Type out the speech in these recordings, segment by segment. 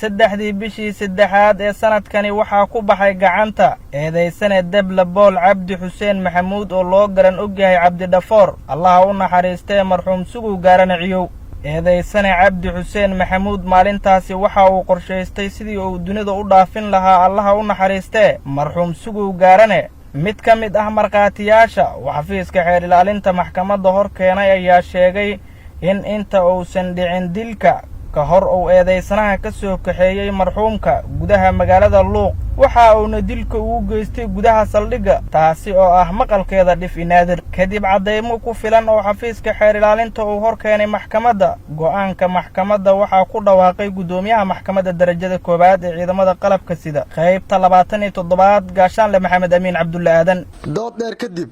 3-dii bishii saddexaad ee sanadkani waxaa ku baxay gacanta eedaysane Dable Bool Cabdi Xuseen Maxamuud, oo loo garan ogyahay Cabdidhafoor, Allaha u naxariistee marxuum Sugow Gaarane Ciyow. Eedaysane Cabdi Xuseen Maxamuud maalintaasi waxa uu qorshaystay sidii uu dunida u dhaafin lahaa, Allaha u naxariistee marxuum Sugow Gaarane. Mid ka mid ah markhaatiyaasha uu xafiiska xeer ilaalinta maxkamadda hor keenay ayaa sheegay in inta uusan dhicin dilka ka hor uu eedaysanaha ka soo kaxeeyey marxuumka gudaha magaalada Luuq, waxa uuna dilka ugu geystay gudaha saldhigga, taasi oo ah maqalkeeda dhif inaadir. Kadib caddaymo ku filan oo xafiiska xeer ilaalinta uu hor keenay maxkamadda, go'aanka maxkamadda waxaa ku dhawaaqay guddoomiyaha Maxkamadda Darajada Koowaad ee Ciidamada Qalabka Sida qaybta 27aad, Gaashaanle Maxamed Amiin Cabdulle Aadan. Dood dheer kadib,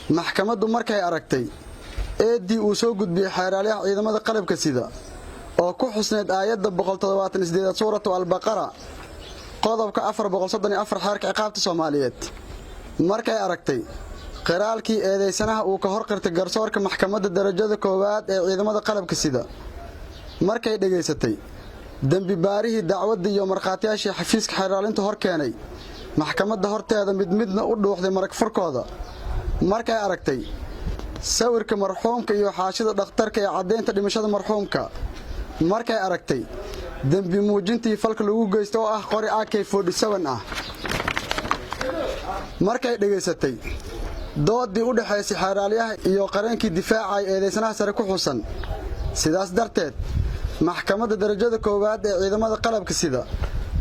maxkamaddu markay aragtay eeddii uu soo gudbiyey xeeraalyaha ciidamada qalabka sida oo ku xusneyd aayadda 178aad Suuratu Albaqara, qodobka 434 Xeerka Ciqaabta Soomaaliyeed, markay aragtay qiraalkii eedaysanaha uu ka hor qirtay garsoorka Maxkamadda Darajada Koowaad ee Ciidamada Qalabka Sida, markay dhegaysatay dembi baarihii dacwadda iyo markhaatiyaashii xafiiska xeeraalinta hor keenay maxkamadda horteeda, mid midna u dhuuxday marag furkooda, markay aragtay sawirka marxuumka iyo xaashida dhakhtarka ee caddaynta dhimashada marxuumka, markay aragtay dembi muujintii falka lagu geysta oo ah qori AK ah, markay dhegaysatay doodii u dhexaysay xeeraalyaha iyo qareenkii difaacay eedaysanaha sare ku xusan, sidaas darteed Maxkamadda Darajada Koowaad ee Ciidamada Qalabka Sida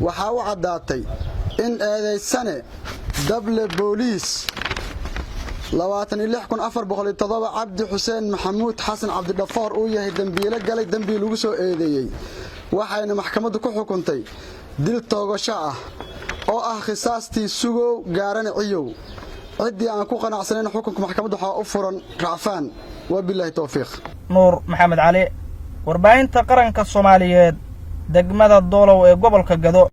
waxaa u caddaatay in eedaysane dable booliis 26407 Cabdi Xuseen Maxamuud Xasan Cabdidhafoor uu yahay dembiilo galay dembi lagu soo eedeeyey, waxayna maxkamaddu ku xukuntay dil toogasho ah oo ah khisaastii Sugow Gaarane Ciyow. Ciddii aan ku qanacsanayn xukunka maxkamadda waxaa u furan racfaan. Wabilaahi towfiiq. Nuur Maxamed Cali, Warbaahinta Qaranka Soomaaliyeed, degmada Doolow ee gobolka Gado.